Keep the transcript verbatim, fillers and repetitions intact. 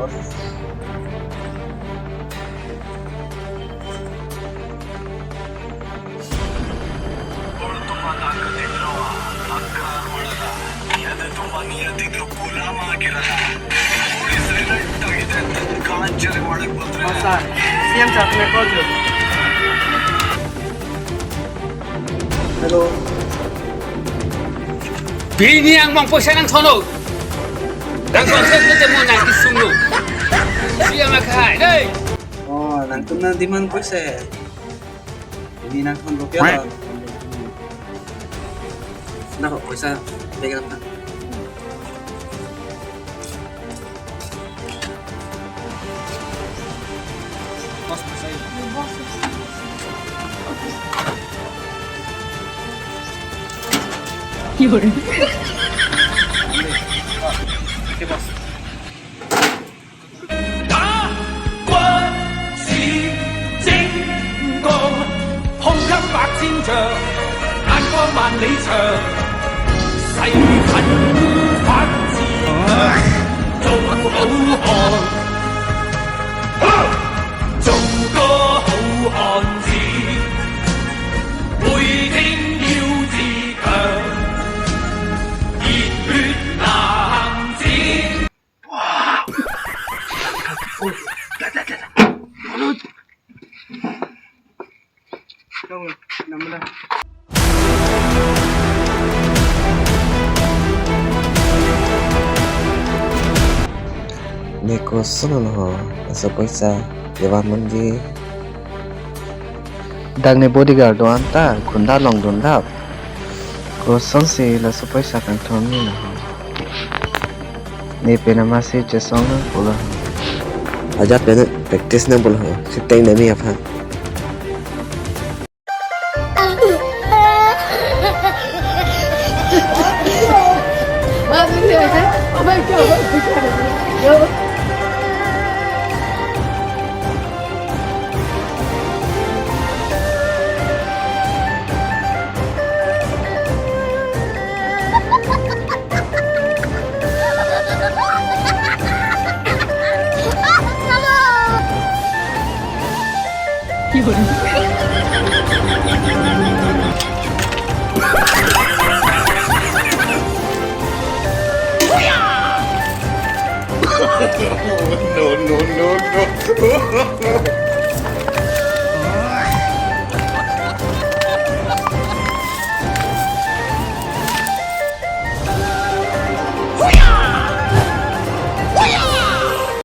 Sir, C M sir apni call chot. Hello. Pini angbong poisa nangthonnon. Nangthonse pute mo nangkesungnon. C M akhai, hey. Oh, nangtum nangdemand poisa. Pini nangthon rupiah lo. Nangkok poisa, pegang na. Bos, poisa. Oke, bos. Ne koson lo ho, laso poisa kevan manji. Dak ne bodyguard do-an ta, gunda longdun dap. Kosonsi laso poisa kangthom ni lo ho. Ne pen amatsi chesong nang pulo ho. Ajat pen practice nang pulo ho. Siteng nami aphan. No, no, no, no.